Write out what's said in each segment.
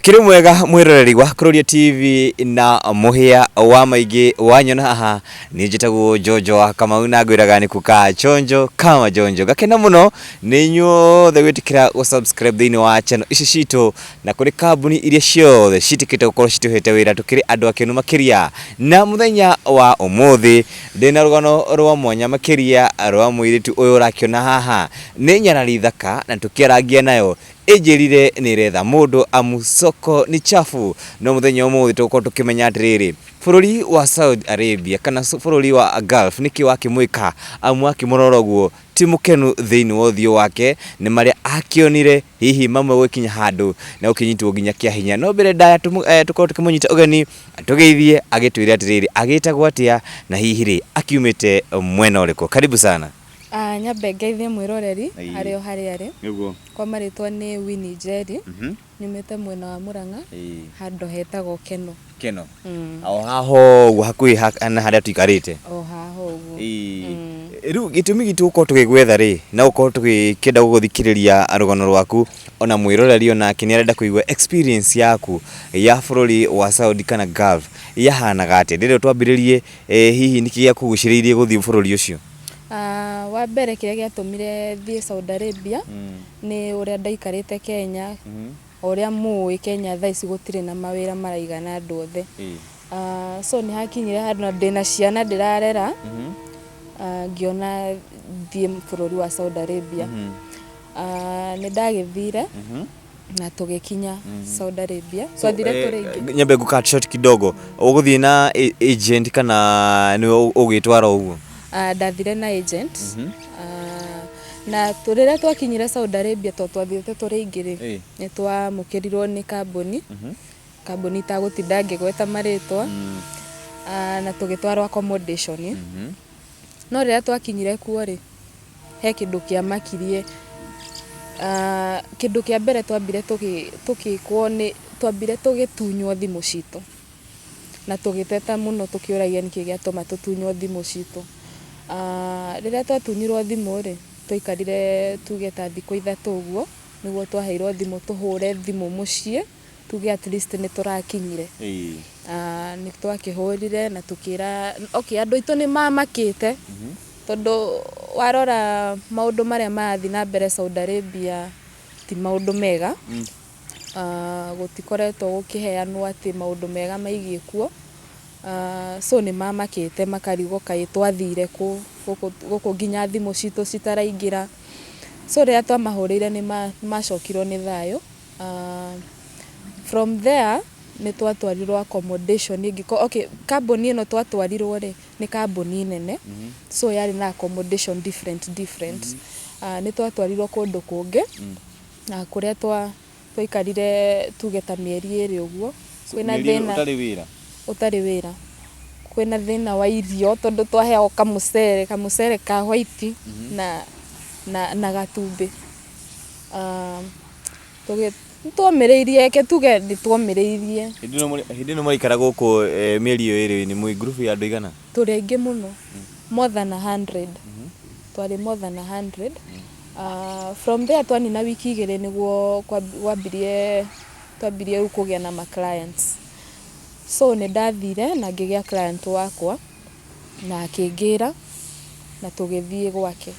Ũkĩrĩ mwega mwĩroreri wa Kururia TV na mũhĩa wa maingĩ wanyona haha niĩ njĩtagwo Njonjo wa Kamau na ngwĩraga nĩ kukaa chonjo kama jonjo. Ngakena mũno nĩ inyuothe gwĩtĩkĩra gũ subscribe thĩinĩ wa channel ici citũ na kũrĩ kambuni iria ciothe ciĩtĩkĩte gũkorwo citũhete wĩra tũkĩrĩ andũ akenu makĩria. Na mũthenya wa ũmũthĩ ndĩna rũgano rwa mwanya makĩria rwa mũirĩtu ũyũ ũrakĩona haha nĩ nyarari thaka na tũkĩarangia nayo ĩnjĩrire nĩ ĩretha mũndũ amu soko ni chafu. No mũthenya ũmũthĩ tũgũkorwo tũkĩmenya atĩrĩrĩ, bũrũri wa Saudi Arabia kana bũrũri wa Gulf nĩkĩ wakĩmwĩka amu wakĩmũrora ũguo ti mũkenu thĩinĩ wa ũthiũ wake nĩ marĩa akĩonire hihi mamwe gũgĩkinya handũ na gũkĩnyitwo nginya kĩa hinya. No mbere ndaya tũkorwo tũkĩmũnyita ũgeni tũgeithie agĩtwĩre atĩrĩrĩ agĩtagwo atĩa na hihi rĩ akiumĩte mwena ũrĩkũ. Karibu sana. Ah, nyambe ngeithie mwĩroreri Ĩĩ. arĩ o harĩa arĩ. Nĩguo. Kwa marĩtwa nĩ Winnie Njeri, nyumĩte mwena wa Mũrang'a, handũ hetagwo Keno. Keno. O haha ũguo hakuhĩ na harĩa tũikarĩte. O haha ũguo. Rĩu gĩtũmi gitũ gũkorwo tũgĩgwetha rĩ, na gũkorwo tũgĩkĩenda gũgũthikĩrĩria rũgano rwaku, ona mwĩroreri onake nĩ arenda kũigua experience yaku ya bũrũri wa Saudi kana Gulf yahanaga atĩa. Ndĩrenda twambĩrĩrie hihi nĩkĩ gĩakũgucĩrĩirie gũthiĩ bũrũri ũcio? Ah, wa mbere kĩrĩa gĩatũmire thiĩ Saudi Arabia nĩ ũrĩa ndaikarĩte Kenya, o ũrĩa mũĩ Kenya thaa ici gũtirĩ na mawĩra maraigana andũ othe. Ah, so nĩ hakinyire handũ na ndĩna ciana ndĩrarera, ah, ngĩona thiĩ bũrũri wa Saudi Arabia. Ah, nĩ ndagĩthire na tũgĩkinya Saudi Arabia. Twathire tũrĩ aingĩ. Nyambe ngũ cut short kidogo. Ũgũthiĩ na agent kana nĩwe ũgwĩtwara ũguo? Ah, ndathire na agent. Ah, na rĩrĩa twakinyire Saudi Arabia tondũ twathiĩte tũrĩ aingĩ rĩ, nĩ twamũkĩrirwo nĩ kambuni, kambuni itagũtinda ngĩgweta marĩtwa, ah, na tũgĩtwarwo accommodation. No rĩrĩa twakinyire kuo rĩ, he kĩndũ kĩamakirie. Ah, kĩndũ kĩa mbere twambire tũgĩkwo nĩ twambire tũgĩtunywo thimũ citũ. Na tũgĩteta mũno tũkĩũragia nĩkĩ gĩatũma tũtunywo thimũ citũ. Ah, rĩrĩa twatunyirwo thimũ rĩ, twaikarire tuge ta thikũ 3 ũguo, nĩguo twaheirwo thimũ tũhũre thimũ mũciĩ, tuge at least nĩ tũrakinyire. Ah, nĩ twakĩhũrire na tũkĩra, okay andũ aitũ nĩ mamakĩte, tondũ warora maũndũ marĩa marathiĩ na mbere Saudi Arabia ti maũndũ mega. Ah, gũtikoretwo gũkĩheanwo atĩ maũndũ mega maigiĩ kuo. Ah, so nĩ mamakĩte makarigwo kaĩ twathire kũ, gũkũ nginya thimũ citũ citaraingĩra. So rĩrĩa twamahũrĩire nĩ macokirwo nĩ thayũ. Ah, from there nĩ twatwarirwo accommodation ĩngĩ. Okay, kambuni ĩno twatwarirwo rĩ, nĩ kambuni nene, so yarĩ na accommodation different different. Ah, nĩ twatwarirwo kũndũ kũngĩ, na kũrĩa twaikarire tuge ta mĩeri 2 ũguo. Kwĩna thĩna. Ũtarĩ wĩra? Ũtarĩ wĩra. Kwĩna thĩna wa irio tondũ twaheagwo kamũcere, kamũcere ka white na gatumbĩ. Ah, nĩtwomĩrĩirie, reke tuge nĩtwomĩrĩirie. Hĩndĩ ĩno mũraikara gũkũ mĩeri ĩyo 2 nĩ mwĩ ngurubu ya andũ aigana? Tũrĩ aingĩ mũno, more than 100. Twarĩ more than 100. Ah, from there twanina wiki 2 nĩguo kwambirie, twambirie rĩu kũgĩa na ma clients. So nĩ ndathire na ngĩgĩa client wakwa na akĩngĩra na tũgĩthiĩ gwake.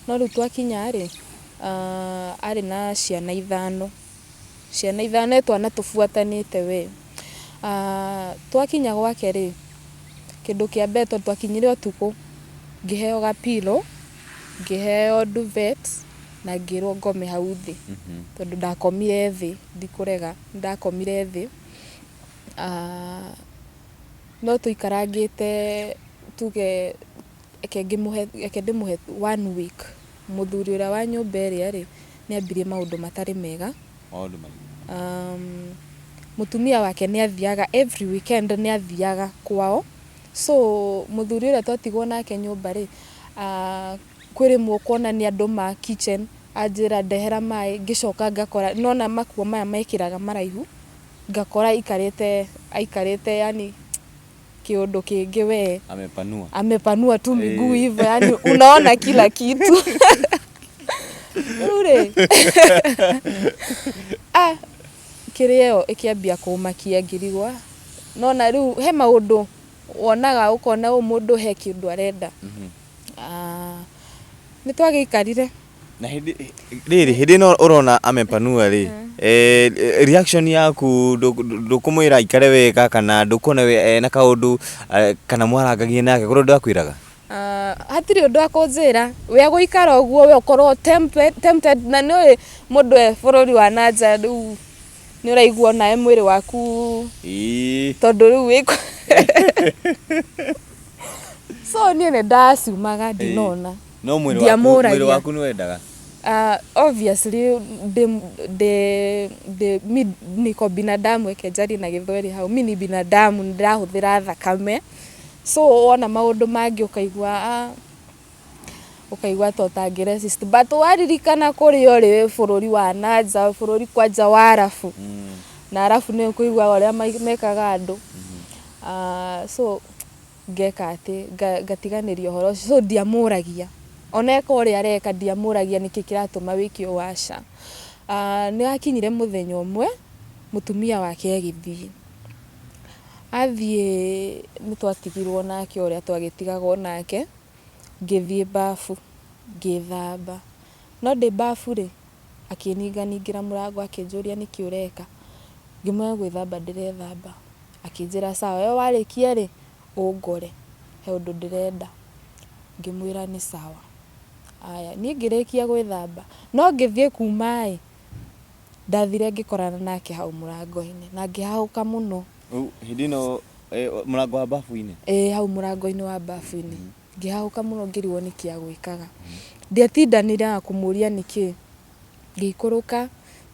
No rĩu twakinya rĩ, arĩ na ciana 5. Ciana 5 he twana tũbuatanĩte we. Twakinya gwake rĩ, kĩndũ kĩa mbere tondũ twakinyire ũtukũ, ngĩheo ga pillow, ngĩheo duvet na ngĩrwo ngome hau thĩ. Tondũ ndakomire thĩ, ndikũrega, nĩndakomire thĩ. No tũikarangĩte tuge reke ngĩmũhe, reke ndĩmũhe one week, mũthuri ũrĩa wa nyũmba ĩrĩa rĩ, nĩ ambirie maũndũ matarĩ mega. Maũndũ marĩkũ? Mũtumia wake nĩ athiaga every weekend nĩ athiaga kwao. So mũthuri ũrĩa twatigwo nake nyũmba rĩ, kwĩ rĩmwe ũkona nĩ andũ ma kitchen, anjĩra ndehera maĩ, ngĩcoka ngakora, nĩwona makuo maya mekĩraga maraihu, ngakora aikarĩte, aikarĩte yani kĩũndũ kĩngĩ we. Amepanua. Amepanua tu miguu hivyo, yani unaona kila kitu. Rĩu rĩ, ah, Kĩrĩa ĩyo ĩkĩambia kũmakia ngĩrigwo, nona rĩu he maũndũ wonaga ũkona ũyũ mũndũ he kĩndũ arenda. Ah, nĩ twagĩikarire. Na hĩndĩ rĩrĩ, hĩndĩ ĩno ũrona amepanua rĩ, reaction yaku, ndũkũmwĩra aikare wega kana ndũkuona ena kaũndũ, kana mwarangagia nake kũrĩ ũndũ akwĩraga? Ah, hatirĩ ũndũ akũnjĩra. We agũikara ũguo, we ũkorwo tempted, na nĩ ũĩ mũndũ e bũrũri wa na nja rĩu nĩ ũraigua onawe mwĩrĩ waku tondũ rĩu wĩ so niĩ nĩ ndaciumaga ndinona. No mwĩrĩ waku, Ndiamũragia. Mwĩrĩ waku nĩ wendaga? Obviously ndĩ ndĩ ndĩ mi niko binadamu, reke njarie na Gĩthweri hau, mi ni binadamu, nĩ ndĩrahũthĩra thakame, so wona maũndũ mangĩ ũkaigua, ah, ũkaigua ta ũtangĩ resist, but waririkana kũrĩa ũrĩ bũrũri wa na nja, bũrũri kwanja wa Arabu, na Arabu nĩ ũkũiguaga ũrĩa mekaga andũ. Ah, so ngeka atĩ ngatiganĩria ũhoro ũcio, so ndiamũragia ona eka ũrĩa areka, ndiamũragia nĩkĩ kĩratũma wĩke ũũ, aca. Ah, nĩ hakinyire mũthenya ũmwe mũtumia wake agĩthiĩ, athiĩ nĩ twatigirwo nake ũrĩa twagĩtigagwo nake, ngĩthiĩ bafu ngĩthamba, no ndĩ bafu rĩ, akĩninganingĩra mũrango akĩnjũria nĩkĩ ũreka, ngĩmwĩra gwĩthamba ndĩrethamba, akĩnjĩra sawa, we warĩkia rĩ ũngore he ũndũ ndĩrenda, ngĩmwĩra nĩ sawa. Aya, niĩ ngĩrĩkia gwĩthamba, no ngĩthiĩ kuma ĩ, ndathire ngĩkorana nake hau mũrango-inĩ na ngĩhahũka mũno. Hĩndĩ ĩno mũrango wa bafu-inĩ? Ĩĩ, hau mũrango-inĩ wa bafu-inĩ. Ngĩhahũka mũno ngĩrigwo nĩkĩ agwĩkaga. Ndiatindanĩire na kũmũria nĩkĩ, ngĩikũrũka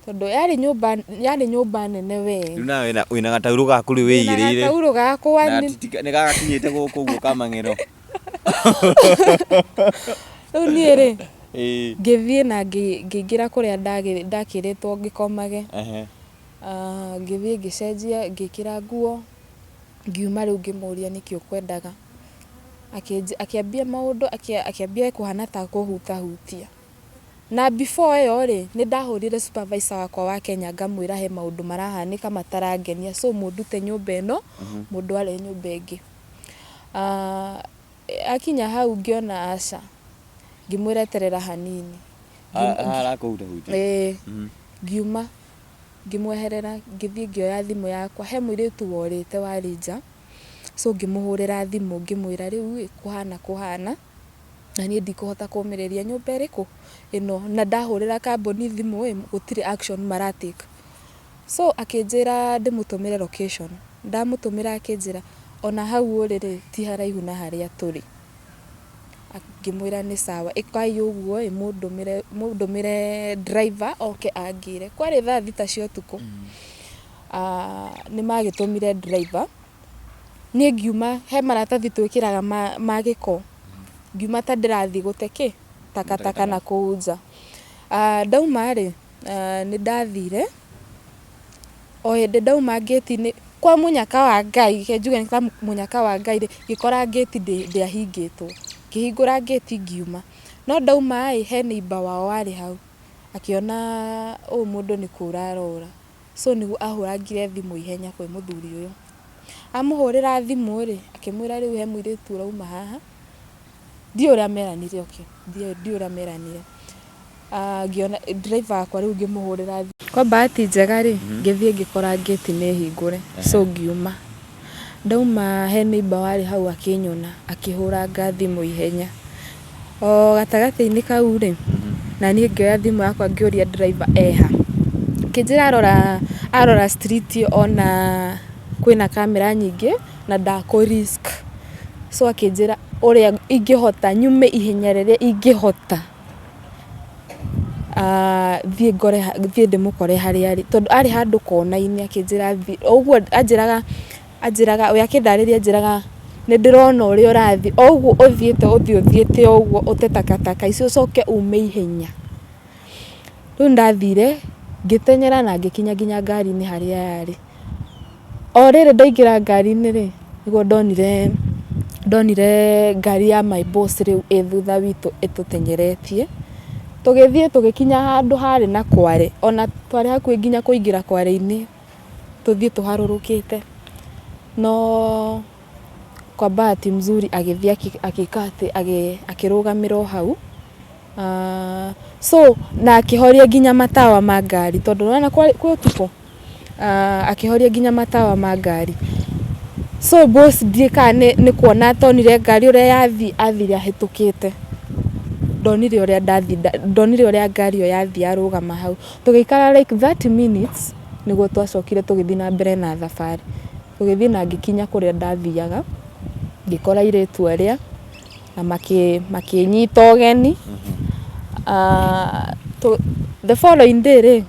tondũ yarĩ nyũmba nene we. Rĩu nawe wĩna gataurũ gaku rĩu Ndĩna wĩigĩrĩire. Gataurũ gakwa. Na nĩ gagakinyĩte gũkũ ũguo kamang'ero. Rĩu niĩ rĩ, ngĩthiĩ na ngĩingĩra kũrĩa ndakĩrĩtwo ngĩkomage. Ah, ngĩthiĩ ngĩcenjia, ngĩkĩra nguo, ngiuma rĩu ngĩmũria nĩkĩ ũkwendaga. Akĩambia maũndũ, akĩambia kũhana ta kũhutahutia. Na before ĩyo rĩ, nĩ ndahũrire supervisor wakwa wa Kenya ngamwĩra he maũndũ marahanĩka matarangenia, so mũndute nyũmba ĩno mũndware nyũmba ĩngĩ. Ah, akinya hau ngĩona aca, ngĩmwĩra eterera hanini. Harakũhutahutia? Ĩĩ. Ngiuma ngĩmweherera, ngĩthiĩ ngĩoya thimũ yakwa, he mũirĩtu worĩte warĩ nja, so ngĩmũhũrĩra thimũ ngĩmwĩra rĩu ĩ kũhana kũhana na niĩ ndikũhota kũmĩrĩria nyũmba ĩrĩkũ ĩno, na ndahũrĩra kambuni thimũ ĩ, gũtirĩ action mara take. So akĩnjĩra ndĩmũtũmĩre location, ndamũtũmĩra akĩnjĩra ona hau ũrĩ rĩ ti haraihu na harĩa tũrĩ. Ngĩmwĩra nĩ sawa, ĩkai ũguo ĩ, mũndũmĩre driver oke angĩre. Kwarĩ thaa 6 cia ũtukũ. Ah, nĩ magĩtũmire driver, niĩ ngiuma he maratathi twĩkĩraga ma gĩko, ngiuma ta ndĩrathiĩ gũte kĩ takataka na kũu nja. Ah, ndauma rĩ, nĩ ndathire, o hĩndĩ ndauma ngĩti-inĩ kwa mũnyaka wa Ngai, reke njuge nĩ ta mũnyaka wa Ngai rĩ, ngĩkora ngĩti ndĩahingĩtwo, ngĩhingũra ngĩti ngiuma, no ndauma ĩ, he neighbour wao warĩ hau, akĩona ũyũ mũndũ nĩ kũra arora, so nĩguo ahũrangire thimũ ihenya kwĩ mũthuri ũyũ. Amũhũrĩra thimũ rĩ, akĩmwĩra rĩu he mũirĩtu ũrauma haha, ndiũĩ ũrĩa meranire, okay, ndiũĩ ũrĩa meranire. Ah, ngĩona driver wakwa rĩu ngĩmũhũrĩra thimũ. Kwa bahati njega rĩ, ngĩthiĩ ngĩkora ngĩti nĩ hingũre, so ngiuma. Ndauma he neighbour warĩ hau akĩnyona, akĩhũranga thimũ ihenya. O gatagatĩ-inĩ kau rĩ, na niĩ ngĩoya thimũ yakwa ngĩũria driver eha. Akĩnjĩra arora street ona kwĩna kamera nyingĩ na ndakũ risk. So akĩnjĩra ũrĩa ingĩhota nyume ihenya rĩrĩa ingĩhota, thiĩ ngore, thiĩ ndĩmũkore harĩa arĩ, tondũ arĩ handũ kona-inĩ akĩnjĩra thiĩ, o ũguo anjĩraga we akĩndarĩria anjĩraga nĩ ndĩrona ũrĩa ũrathiĩ, o ũguo ũthiĩte ũthiĩ ũthiĩte o ũguo ũte takataka icio ũcoke ume ihenya. Rĩu nĩndathire ngĩteng'era na ngĩkinya nginya ngari-inĩ harĩa yarĩ. O rĩrĩ ndaingĩra ngari-inĩ rĩ, nĩguo ndonire ngari ya my boss rĩu ĩ thutha witũ ĩtũteng'eretie. Tũgĩthiĩ tũgĩkinya handũ harĩ na kware, ona twarĩ hakuhĩ nginya kũingĩra kware-inĩ tũthiĩ tũharũrũkĩte. No kwa bahati mzuri agĩthiĩ agĩka atĩ akĩrũgamĩra o hau. So na akĩhoria nginya matawa ma ngari tondũ nĩwona kwĩ ũtukũ. Akĩhoria nginya matawa ma ngari. So boss ndiũĩ kana nĩ kuona atonire ngari ũrĩa yathiĩ, athire ahĩtũkĩte. Ndonire ũrĩa ndathi, ndonire ũrĩa ngari ĩyo yathiĩ yarũgama hau. Tũgĩikara like 30 minutes nĩguo twacokire tũgĩthiĩ na mbere na thabarĩ. Tũgĩthiĩ na ngĩkinya kũrĩa ndathiaga, ngĩkora airĩtu arĩa na makĩnyita ũgeni. The following day rĩ,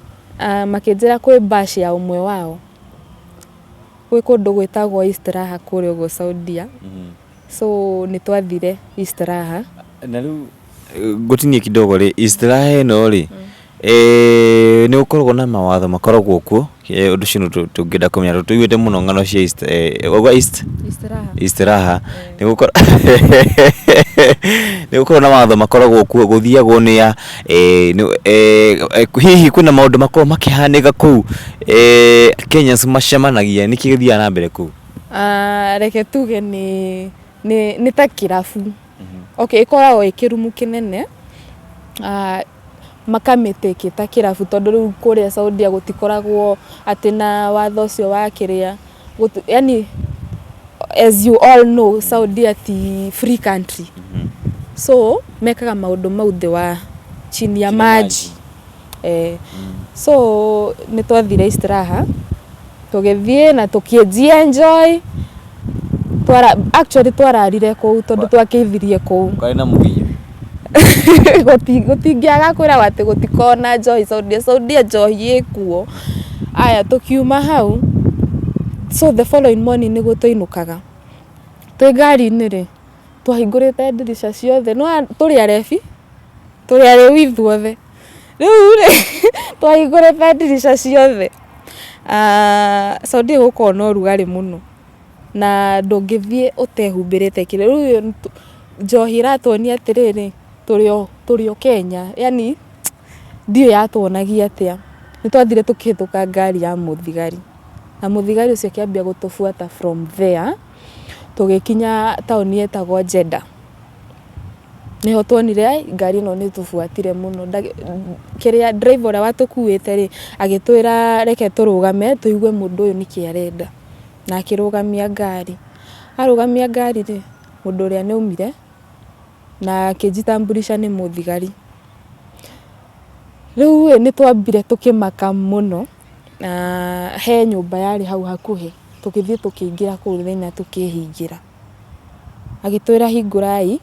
makĩnjĩra kwĩ bash ya ũmwe wao. Gwĩ kũndũ gwĩtagwo Istiraha kũrĩa ũguo Saudia. So nĩ twathire Istiraha. Na rĩu ngũtinie kidogo rĩ, Istiraha ĩno rĩ, nĩ gũkoragwo na mawatho makoragwo kuo, ũndũ ũcio nĩ tũngĩenda kũmenya tondũ tũiguĩte mũno ng'ano cia East, wauga East? Istiraha. Istiraha. Nĩ gũkoragwo na mawatho makoragwo kuo, gũthiagwo nĩ a, hihi kwĩna maũndũ makoragwo makĩhanĩka kũu Kenyans macemanagia, nĩkĩ gĩthiaga na mbere kũu? Reke tuge nĩ ta kĩrabu. Okay, ĩkoragwo ĩ kĩrumu kĩnene, makamĩtake ta kĩrabu tondũ rĩu kũrĩa Saudia gũtikoragwo atĩ na watho ũcio wa kĩrĩa, yaani as you all know Saudia ti free country. So mekaga maũndũ mau thĩ wa chini ya maji. So nĩ twathire Istiraha, tũgĩthiĩ na tũkĩ enjoy. Actually twararire kũu tondũ twakĩithirie kũu. Kwarĩ na mũkinyo? Gũtingĩaga kwĩragwo atĩ gũtikoragwo na njohi Saudia. Saudia njohi ĩkuo. Aya tũkiuma hau, so the following morning nĩguo twainũkaga. Twĩ ngari-inĩ rĩ, twahingũrĩte ndirica ciothe, nĩwona tũrĩ arebi, tũrĩ arĩu ithuothe. Rĩu rĩ, twahingũrĩte ndirica ciothe. Saudia gũkoragwo na ũrugarĩ mũno na ndũngĩthiĩ ũtehumbĩrĩte kĩrĩa. Rĩu njohi ĩratuonia atĩrĩrĩ, tũrĩ o Kenya, yaani ndiũĩ yatuonagia atĩa. Nĩ twathire tũkĩhĩtũka ngari ya mũthigari, na mũthigari ũcio akĩambia gũtũbuata from there, tũgĩkinya taũni yetagwo Jeddah. Nĩho tuonire ai ngari ĩno nĩ ĩtũbuatire mũno. Kĩrĩa driver ũrĩa watũkuĩte rĩ, agĩtwĩra reke tũrũgame tũigue mũndũ ũyũ nĩkĩ arenda. Na akĩrũgamia ngari. Arũgamia ngari rĩ, mũndũ ũrĩa nĩ aumire na akĩnjitambulisha nĩ mũthigari. Rĩu ĩ nĩ twambire tũkĩmaka mũno na he nyũmba yarĩ hau hakuhĩ, tũgĩthiĩ tũkĩingĩra kũu thĩinĩ na tũkĩhingĩra. Agĩtwĩra hingũrai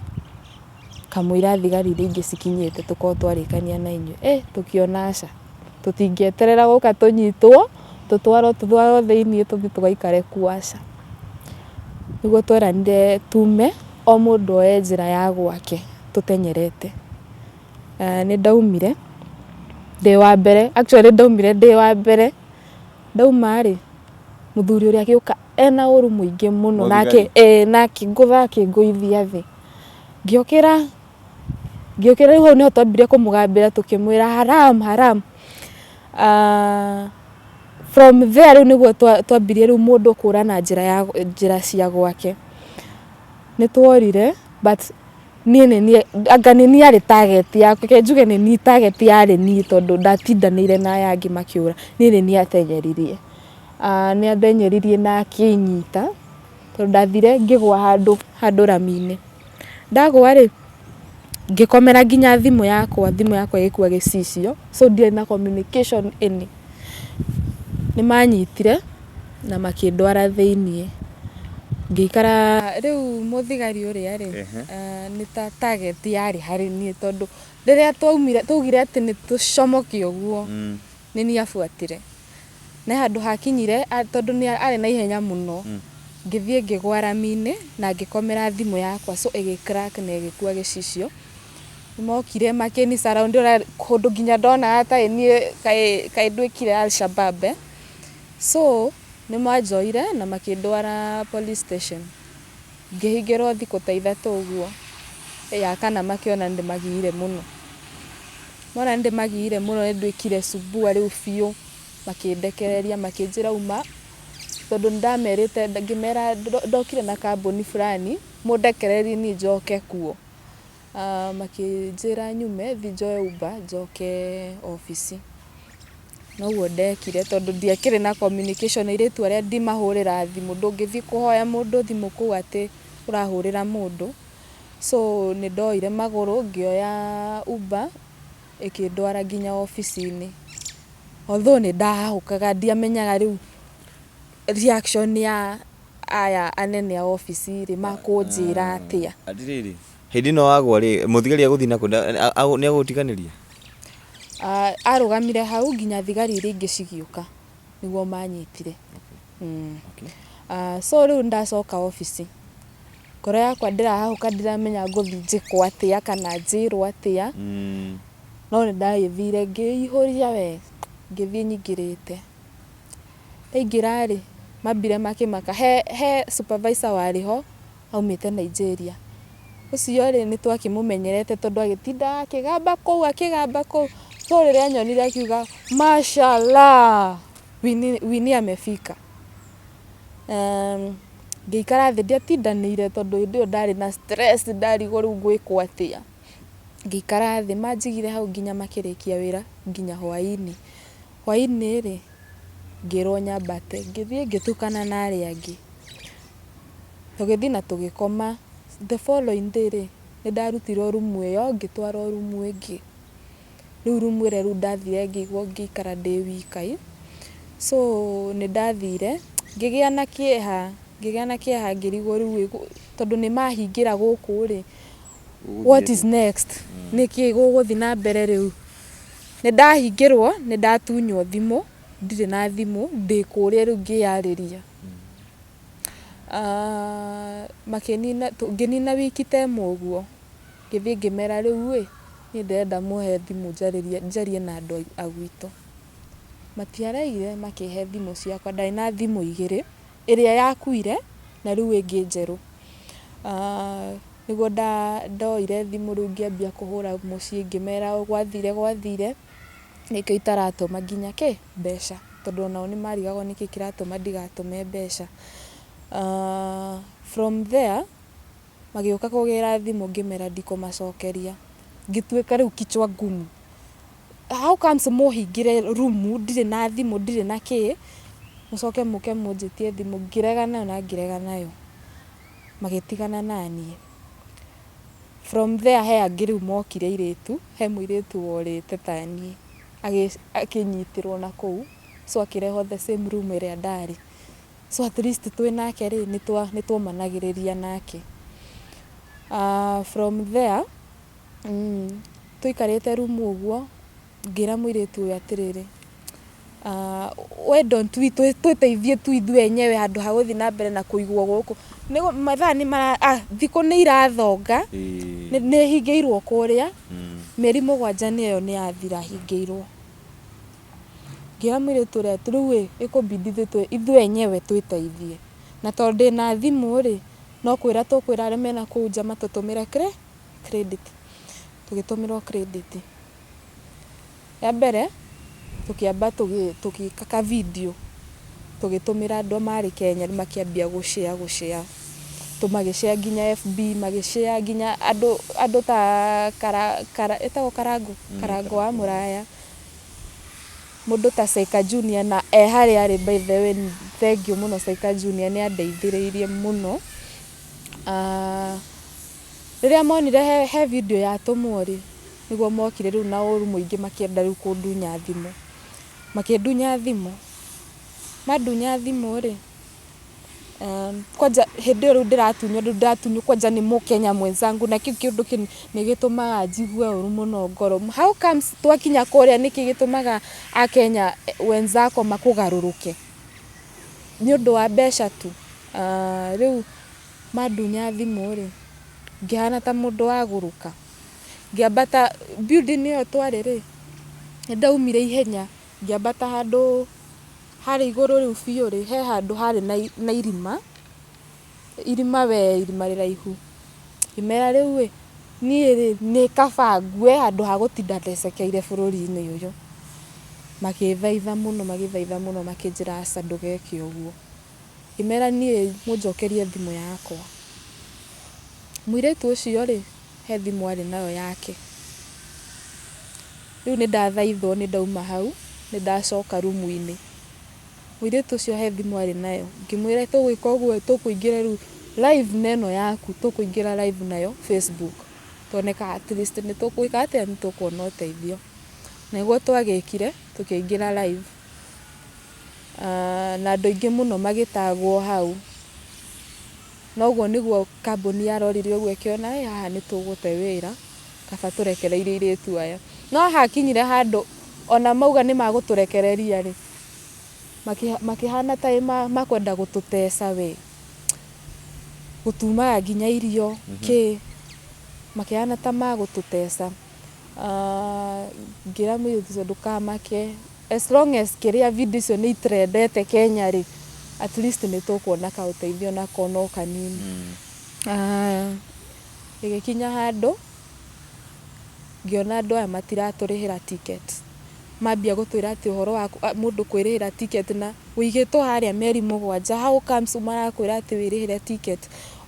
kamũira thigari iria ingĩ cikinyĩte tũkorwo twarĩkania na inyuĩ. Ĩ tũkĩona aca, tũtingĩeterera gũka tũnyitwo tũtwarwo tũtwarwo thĩiniĩ tũthiĩ tũgaikare kuo aca. Nĩguo tweranire tume o mũndũ oe njĩra ya gwake tũtenyerete. Nĩ ndaumire ndĩ wa mbere, actually ndaumire ndĩ wa mbere, ndauma rĩ, mũthuri ũrĩa agĩũka ena ũru mũingĩ mũno na akĩngũtha akĩngũithia thĩ. Ngĩũkĩra, ngĩũkĩra rĩu hau nĩho twambirie kũmũgambĩra tũkĩmwĩra haram haram. From there rĩu nĩguo twambirie rĩu mũndũ kũra na njĩra ya njĩra cia gwake. Nĩ tworire but niĩ nĩ niĩ anga nĩ niĩ yarĩ target yakwa, reke njuge nĩ niĩ target yarĩ niĩ tondũ ndatindanĩire na aya angĩ makĩũra, niĩ nĩ niĩ atenyeririe. Nĩ andenyeririe na akĩnyita tondũ ndathire ngĩgũa handũ handũ rami-inĩ. Ndagũa rĩ, ngĩkomera nginya thimũ yakwa, thimũ yakwa ĩgĩkua gĩcicio, so ndiarĩ na communication any. Nĩ manyitire na makĩndwara thĩiniĩ, ngĩikara. Rĩu mũthigari ũrĩa rĩ, nĩ ta target yarĩ harĩ niĩ tondũ rĩrĩa twaumire twaugire atĩ nĩ tũcomoke ũguo, nĩ niĩ abuatire. Na he handũ hakinyire tondũ nĩ arĩ na ihenya mũno, ngĩthiĩ ngĩgũa rami-inĩ na ngĩkomera thimũ yakwa so ĩgĩ crack na ĩgĩkua gĩcicio. Nĩ mokire makĩni surround kũndũ nginya ndonaga ta ĩ niĩ kaĩ nduĩkire Alshabab eh. So nĩ manjoire na makĩndwara police station. Ngĩhingĩrwo thikũ ta ithatũ ũguo, ya kana makĩona nĩ ndĩmagiire mũno. Mona nĩndĩmagiire mũno nĩnduĩkire subua rĩu biũ, makĩndekereria makĩnjĩra uma, tondũ nĩndamerĩte ngĩmera ndokire na kambuni fulani, mũndekererie niĩ njoke kuo. Makĩnjĩra nyume thiĩ njoe Uber njoke obici. Noguo ndekire tondũ ndiakĩrĩ na communication airĩtu arĩa ndimahũrĩra thimũ, ndũngĩthiĩ kũhoya mũndũ thimũ kũu atĩ ũrahũrĩra mũndũ. So nĩ ndoire magũrũ ngĩoya Uber ĩkĩndwara nginya obici-inĩ. Although nĩ ndahahũkaga ndiamenyaga rĩu reaction ya aya anene a obici rĩ makũnjĩra atĩa. Atĩrĩrĩ, hĩndĩ ĩno wagwa rĩ, mũthigari agũthiĩ nakũ? Nĩ agũgũtiganĩria? Arũgamire hau nginya thigari iria ingĩ cigĩũka nĩguo manyitire. So rĩu ndacoka obici, ngoro yakwa ndĩrahahũka ndiramenya ngũthiĩ njĩkwo atĩa kana njĩrwo atĩa, no nĩ ndagĩthire ngĩihũria we, ngĩthiĩ nyingĩrĩte. Ndaingĩra rĩ, mambire makĩmaka, he supervisor warĩ ho aumĩte Nigeria. Ũcio rĩ nĩ twakĩmũmenyerete tondũ agĩtindaga akĩgamba kũu akĩgamba kũu. So rĩrĩa anyonire akiuga mashallah Winnie amefika. Ngĩikara thĩ ndiatindanĩire tondũ hĩndĩ ĩyo ndarĩ na stress ndarigwo rĩu ngwĩkwo atĩa. Ngĩikara thĩ manjigire hau nginya makĩrĩkia wĩra nginya hwainĩ. Hwainĩ rĩ, ngĩrwo nyambate, ngĩthiĩ ngĩtukana na arĩa angĩ. Tũgĩthiĩ na tũgĩkoma. The following day rĩ, nĩ ndarutirwo rumu ĩyo ngĩtwarwo rumu ĩngĩ. Rĩu rumu ĩrĩa rĩu ndathire ngĩigua ngĩikara ndĩ wika ĩ. So nĩ ndathire ngĩgĩa na kĩeha, ngĩgĩa na kĩeha ngĩrigwo rĩu ĩ, tondũ nĩ mahingĩra gũkũ rĩ, what is next? Nĩkĩ gũgũthiĩ na mbere rĩu? Nĩ ndahingĩrwo, nĩ ndatunywo thimũ, ndirĩ na thimũ, ndĩ kũrĩa rĩu ngĩyarĩria. Makĩnina, ngĩnina wiki ta ĩmwe ũguo, ngĩthiĩ ngĩmera rĩu ĩ, niĩ ndĩrenda mũhe thimũ njarĩrie njarie na andũ a gwitũ. Matiaregire makĩhe thimũ ciakwa, ndarĩ na thimũ igĩrĩ, ĩrĩa yakuire na rĩu ĩngĩ njerũ. Nĩguo ndoire thimũ rĩu ngĩambia kũhũra mũciĩ ngĩmera gwathire gwathire, nĩkĩo itaratũma nginya kĩ, mbeca, tondũ onao nĩ marigagwo nĩkĩ kĩratũma ndigatũme mbeca. From there, magĩũka kũgĩra thimũ ngĩmera ndikũmacokeria, ngĩtuĩka rĩu kichwa ngumu. How comes mũhingĩre rumu ndirĩ na thimũ ndirĩ na kĩ, mũcoke mũke mũnjĩtie thimũ, ngĩrega nayo na ngĩrega nayo, magĩtigana naniĩ. From there he angĩ rĩu mokire airĩtu, he mũirĩtu worĩte taniĩ, akĩnyitĩrwo nakũu, so akĩrehwo the same room ĩrĩa ndarĩ. So at least twĩ nake rĩ, nĩ twomanagĩrĩria nake. From there, tũikarĩte rumu ũguo, ngĩra mũirĩtu ũyũ atĩrĩrĩ, why don't we twĩteithie tu ithuĩ enyewe handũ ha gũthiĩ na mbere na kũigwo gũkũ. Mathaa nĩ mara, thikũ nĩ irathonga, nĩ hingĩirwo kũrĩa, mĩeri 7 nĩ ĩyo nĩ yathira hingĩirwo. Ngĩra mũirĩtu ũrĩa rĩu ĩ, ĩkũbidi ithuĩ enyewe twĩteithie. Na tondũ ndĩna thimũ rĩ, no kwĩra tũkwĩra arĩa mena kũu nja matũtũmĩre credit. Tũgĩtũmĩrwo credit. Ya mbere, tũkĩamba tũgĩka ka video, tũgĩtũmĩra andũ marĩ Kenya makĩambia gũ share gũ share. Magĩ share nginya FB, magĩ share nginya andũ ta ĩtagwo Karango, Karango wa Mũraya, mũndũ ta Saika Junior na e harĩa arĩ by the way thengiũ mũno Saika Junior nĩ andeithĩrĩirie mũno. Rĩrĩa monire he video yatũmwo rĩ, nĩguo mokire rĩu na ũru mũingĩ makĩenda rĩu kũndunya thimũ. Makĩndunya thimũ, mandunya thimũ rĩ, kwanja hĩndĩ ĩyo rĩu ndĩratunywo rĩu ndĩratunywo kwanja nĩ mũkenya mwenzangu na kĩu kĩũndũ nĩ gĩtũmaga njigue ũru mũno ngoro. How comes twakinya kũrĩa nĩkĩ gĩtũmaga akenya wenzako makũgarũrũke? Nĩ ũndũ wa mbeca tu. Rĩu mandunya thimũ rĩ, ngĩhana ta mũndũ wagũrũka. Ngĩambata building ĩyo twarĩ rĩ, nĩ ndaumire ihenya ngĩambata handũ harĩa igũrũ rĩu biũ rĩ, he handũ harĩ na irima, irima we irima rĩraihu. Ngĩmera rĩu ĩ, Niĩ rĩ, nĩ kaba ngue handũ ha gũtinda ndecekeire bũrũri-inĩ ũyũ. Magĩthaitha mũno, magĩthaitha mũno makĩnjĩra aca ndũgeke ũguo. Ngĩmera niĩ mũnjokerie thimũ yakwa. Mũirĩtu ũcio rĩ, he thimũ arĩ nayo yake. Rĩu nĩ ndathaithwo nĩ ndauma hau, nĩ ndacoka rumu-inĩ. Mũirĩtu ũcio he thimũ arĩ nayo, ngĩmwĩra tũgwĩka ũguo tũkũingĩra rĩu live na ĩno yaku, tũkũingĩra live nayo Facebook, tuone ka at least nĩ tũgwĩka atĩa, nĩ tũkuona ũteithio. Nĩguo twagĩkire, tũkĩingĩra live, na andũ aingĩ mũno magĩtagwo hau. Na ũguo nĩguo kambuni yarorire ũguo ĩkĩona ĩ haha nĩ tũgũte wĩra, kaba tũrekereirie airĩtu aya. No hakinyire handũ ona mauga nĩ magũtũrekereria rĩ, makĩhana ta makwenda gũtũteca we, gũtumaga nginya irio kĩ, makĩhana ta magũtũteca. Ngĩra mũirĩtu ũcio ndũkamake, as long as kĩrĩa video icio nĩ itrendete Kenya rĩ, at least nĩ tũkuona kaũteithio onako no kanini. Ĩgĩkinya handũ, ngĩona andũ aya matiratũrĩhĩra ticket. Mambia gũtwĩra atĩ ũhoro wa mũndũ kwĩrĩhĩra ticket na ũigĩtwo harĩa mĩeri 7, how comes marakwĩra atĩ wĩrĩhĩre ticket,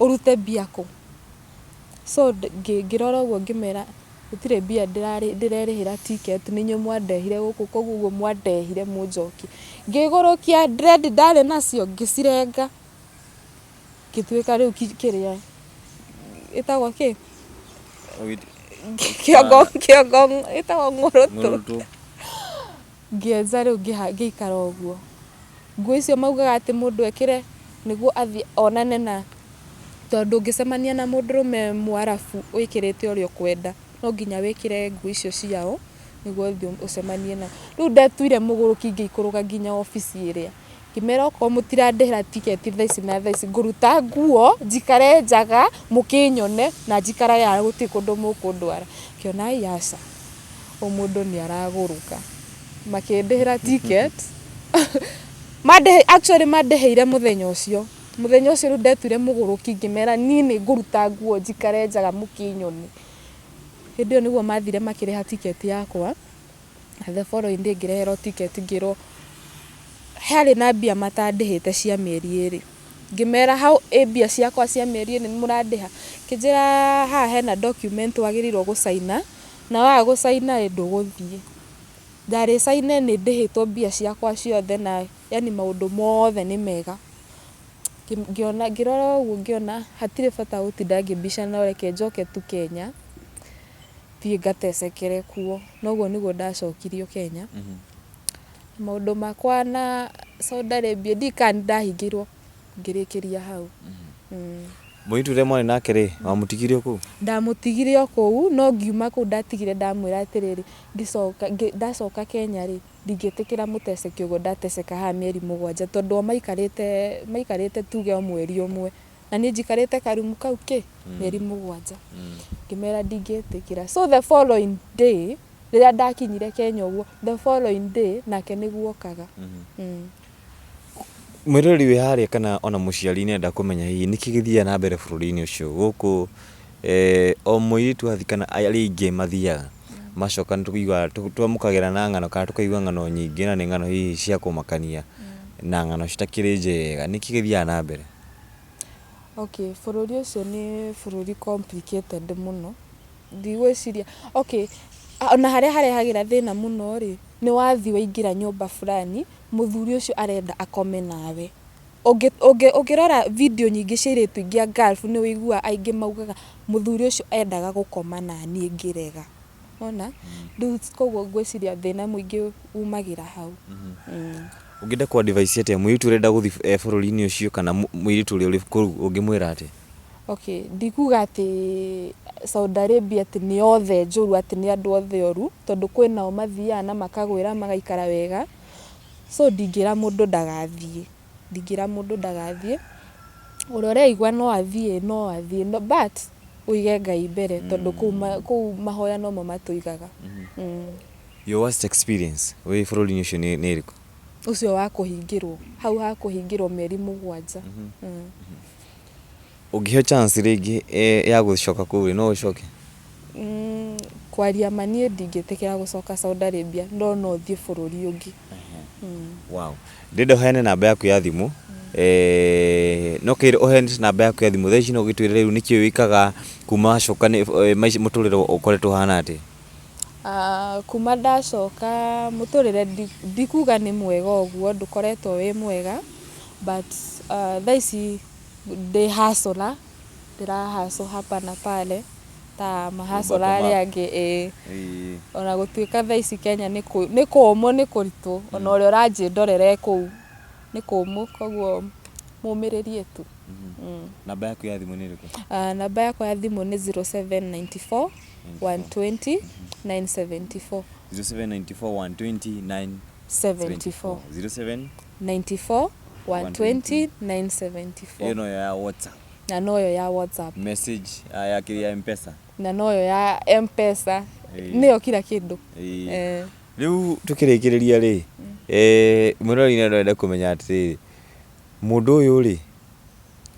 ũrute mbia kũ? So ngĩrora ũguo ngĩmera gũtirĩ mbia ndĩrerĩhĩra ticket, nĩ inyuĩ mwandehire gũkũ koguo ũguo mwandehire mũnjokie. Ngĩgũrũkia dread ndarĩ nacio ngĩcirenga, ngĩtuĩka rĩu kĩrĩa ĩtagwo kĩ? Kĩongo kĩongo ĩtagwo ng'ũrũtũ. Ngĩenja rĩu ngĩikara ũguo. Nguo icio maugaga atĩ mũndũ ekĩre nĩguo athiĩ onane na, tondũ ndũngĩcemania na mũndũrũme mũarabu wĩkĩrĩte ũrĩa ũkwenda, no nginya wĩkĩre nguo icio ciao nĩguo ũthiĩ ũcemanie nao. Rĩu ndetuire mũgũrũki ngĩikũrũka nginya obici ĩrĩa, ngĩmera okorwo mũtirandĩhĩra tiketi thaa ici na thaa ici, ngũruta nguo njikare njaga mũkĩnyone na njikarage haha gũtirĩ kũndũ mũkũndwara. Ngĩona ai aca, ũyũ mũndũ nĩ aragũrũka. Makĩndĩhĩra ticket, actually mandĩhĩire mũthenya ũcio, mũthenya ũcio rĩu ndetuire mũgũrũki ngĩmera niĩ nĩ ngũruta nguo njikare njaga mũkĩnyone. Hĩndĩ ĩyo nĩguo mathire makĩrĩha ticket yakwa, na the following day ngĩreherwo ticket ngĩrwo harĩ na mbia matandĩhĩte cia mĩeri 2. Ngĩmera how ĩ mbia ciakwa cia mĩeri 2 nĩ mũrandĩha? Makĩnjĩra haha hena document wagĩrĩirwo gũcaina, na waga gũcaina ĩ ndũgũthiĩ. Ndarĩ caine nĩ ndĩhĩtwo mbia ciakwa ciothe na yaani maũndũ mothe nĩ mega. Ngĩona ngĩrora ũguo ngĩona hatirĩ bata gũtinda ngĩbicana reke njoke tu Kenya, thiĩ ngatecekere kuo. Na ũguo nĩguo ndacokirio Kenya. Maũndũ makwa na Saudi Arabia ndiũĩ kana nĩ ndahingĩirwo ngĩrĩkĩria hau. Mũirĩtu ũrĩa mwarĩ nake rĩ, wamũtigire o kũu? Ndamũtigire o kũu, no ngiuma kũu ndatigire ndamwĩra atĩrĩrĩ, ngĩcoka ndacoka Kenya rĩ, ndingĩtĩkĩra mũteceke ũguo ndateceka haha mĩeri 7, tondũ o maikarĩte maikarĩte tuge o mweri ũmwe, na niĩ njikarĩte karumu kau kĩ, mĩeri 7. Ngĩmera ndingĩtĩkĩra. So the following day, rĩrĩa ndakinyire Kenya ũguo, the following day, nake nĩguo okaga. Mwĩroreri wĩ harĩa kana ona mũciari nĩ arenda kũmenya hihi nĩkĩ gĩthiaga na mbere bũrũri-inĩ ũcio gũkũ o mũirĩtu athiĩ kana arĩa aingĩ mathiaga macoka nĩ tũiguaga twamũkagĩra na ng'ano kana tũkaigua ng'ano nyingĩ na nĩ ng'ano hihi cia kũmakania na ng'ano citakĩrĩ njega, nĩkĩ gĩthiaga na mbere? Okay, bũrũri ũcio nĩ bũrũri complicated mũno, ndigwĩciria, okay, ona harĩa harehagĩra thĩna mũno rĩ, nĩ wathiĩ waingĩra nyũmba fulani, mũthuri ũcio arenda akome nawe. Ũngĩrora video nyingĩ cia airĩtu aingĩ a Gulf nĩ ũiguaga aingĩ maugaga mũthuri ũcio endaga gũkoma naniĩ ngĩrega. Wona? Rĩu koguo ngwĩciria thĩna mũingĩ umagĩra hau. Ũngĩenda kũ advise atĩa mũirĩtu ũrenda gũthiĩ bũrũri-inĩ ũcio kana mũirĩtu ũrĩa ũrĩ kũu ũngĩmwĩra atĩa? Okay, ndikuga atĩ Saudi Arabia atĩ nĩ othe njũru atĩ nĩ andũ othe oru, tondũ kwĩ nao mathiaga na makagwĩra magaikara wega. So ndingĩra mũndũ ndagathiĩ, ndingĩra mũndũ ndagathiĩ, ũrĩa ũreigua no athiĩ no athiĩ, but ũige Ngai mbere tondũ kũu mahoya nomo matũigaga. Your worst experience wĩ bũrũri-inĩ ũcio nĩ ĩrĩkũ? Ũcio wa kũhingĩrwo, hau ha kũhingĩrwo mĩeri 7. Ũngĩheo chance rĩngĩ ya gũcoka kũu rĩ, no ũcoke? Kwaria ma niĩ ndingĩtĩkĩra gũcoka Saudi Arabia no no thiĩ bũrũri ũngĩ. Wow. Ndĩrenda ũheane namba yaku ya thimũ. No kĩrĩ ũheanĩte namba yaku ya thimũ thaa ici no ũgĩtwĩre rĩu nĩkĩĩ wĩkaga kuma wacoka nĩ maica mũtũrĩre ũkoretwo ũhana atĩa? Kuma ndacoka mũtũrĩre ndikuga nĩ mwega ũguo ndũkoretwo wĩ mwega but thaa ici ndĩ hustler, ndĩra hustle hapa na pale ta ma hustler arĩa angĩ ĩĩ. Ona gũtuĩka thaa ici Kenya nĩ kũmũ nĩ kũritũ ona ũrĩa ũranjĩndorera e kũu nĩ kũmũ koguo mũmĩrĩrie tu. Namba yaku ya thimũ nĩ ĩrĩkũ? Namba yakwa ya thimũ nĩ 0794 120 974. 0794 120 974. 07 94 120 974. Ĩyo noyo ya WhatsApp. Na noyo ya WhatsApp. Message ya kĩrĩa ya M-Pesa. Na noyo ya M-Pesa. Nĩyo kila kĩndũ. Rĩu tũkĩrĩkĩrĩria rĩ, mwĩroreri no ende kũmenya atĩrĩrĩ, mũndũ ũyũ rĩ,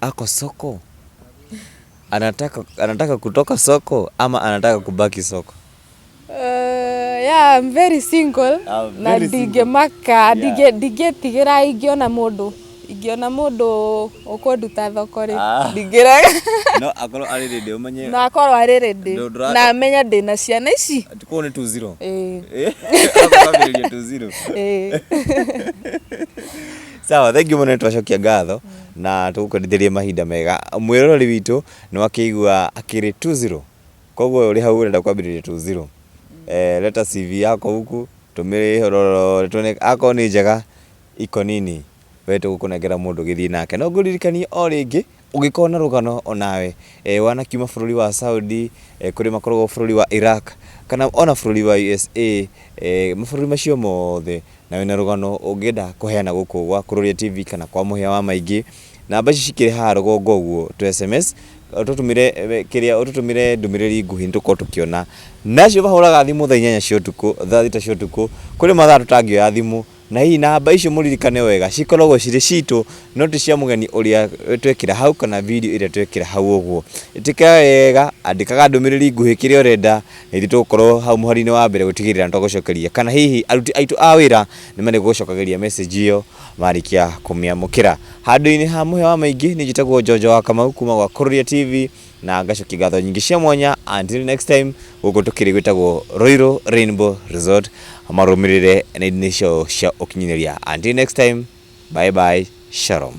ako soko? Anataka, anataka kutoka soko ama anataka kubaki soko? Yeah, I'm very single. I'm na very single. ndingĩmaka ndingĩtigĩra ingĩona mũndũ ingĩona mũndũ ũkũnduta thoko rĩ ndingĩrega. No akorwo arĩ ready ũmenye. Na akorwo arĩ ready na amenye ndĩna ciana ici. Kũu nĩ 2-0. Ĩĩ. Akwambĩrĩria 2-0. Ĩĩ. Sawa, thank you mũno, nĩ twacokia ngatho na tũgũkwendithĩria mahinda mega. Mwĩroreri witũ nĩ wakĩigua akĩrĩ 2-0, koguo ũrĩ hau ũrenda kwambĩrĩria 2-0, leta CV yako huku tũmĩrore tuone akorwo nĩ njega iko nini we tũgũkũnengera mũndũ ũgĩthiĩ nake. No ngũririkanie o rĩngĩ ũngĩkorwo na rũgano onawe wanakiuma bũrũri wa Saudi, kũrĩ makoragwo bũrũri wa Iraq kana ona bũrũri wa USA, mabũrũri macio mothe, na wĩna rũgano ũngĩenda kũheana gũkũ gwa Kururia TV kana kwa Mũhĩa wa Maingĩ, namba ici cikĩrĩ haha rũgongo ũguo, tũ SMS ũtũtũmĩre kĩrĩa ũtũtũmĩre ndũmĩrĩri nguhĩ nĩ tũkorwo tũkĩona. Nacio mahũraga thimũ thaa 8 cia ũtukũ, thaa 6 cia ũtukũ, kũrĩ mathaa tũtangĩoya thimũ, na hihi namba icio mũririkane wega cikoragwo cirĩ citũ no ti cia mũgeni ũrĩa twekĩra hau kana video ĩrĩa twekĩra hau ũguo. Ĩtĩkĩra wega, andĩkaga ndũmĩrĩri nguhĩ kĩrĩa ũrenda, na ithuĩ tũgũkorwo hau mũhari-inĩ wa mbere gũtigĩrĩra nĩ twagũcokeria, kana hihi aruti aitũ a wĩra nĩ marĩgũcokagĩria message ĩyo marĩkia kũmĩamũkĩra. Handũ-inĩ ha Mũhĩa wa Maingĩ, niĩ njĩtagwo Njonjo wa Kamau kuma gwa Kururia TV na ngacokia ngatho nyingĩ cia mwanya. Until next time, gũkũ tũkĩrĩ gwĩtagwo Ruiru Rainbow Resort, marũmĩrĩre nenda-inĩ ciao cia ũkinyanĩria. Until next time, bye bye, shalom.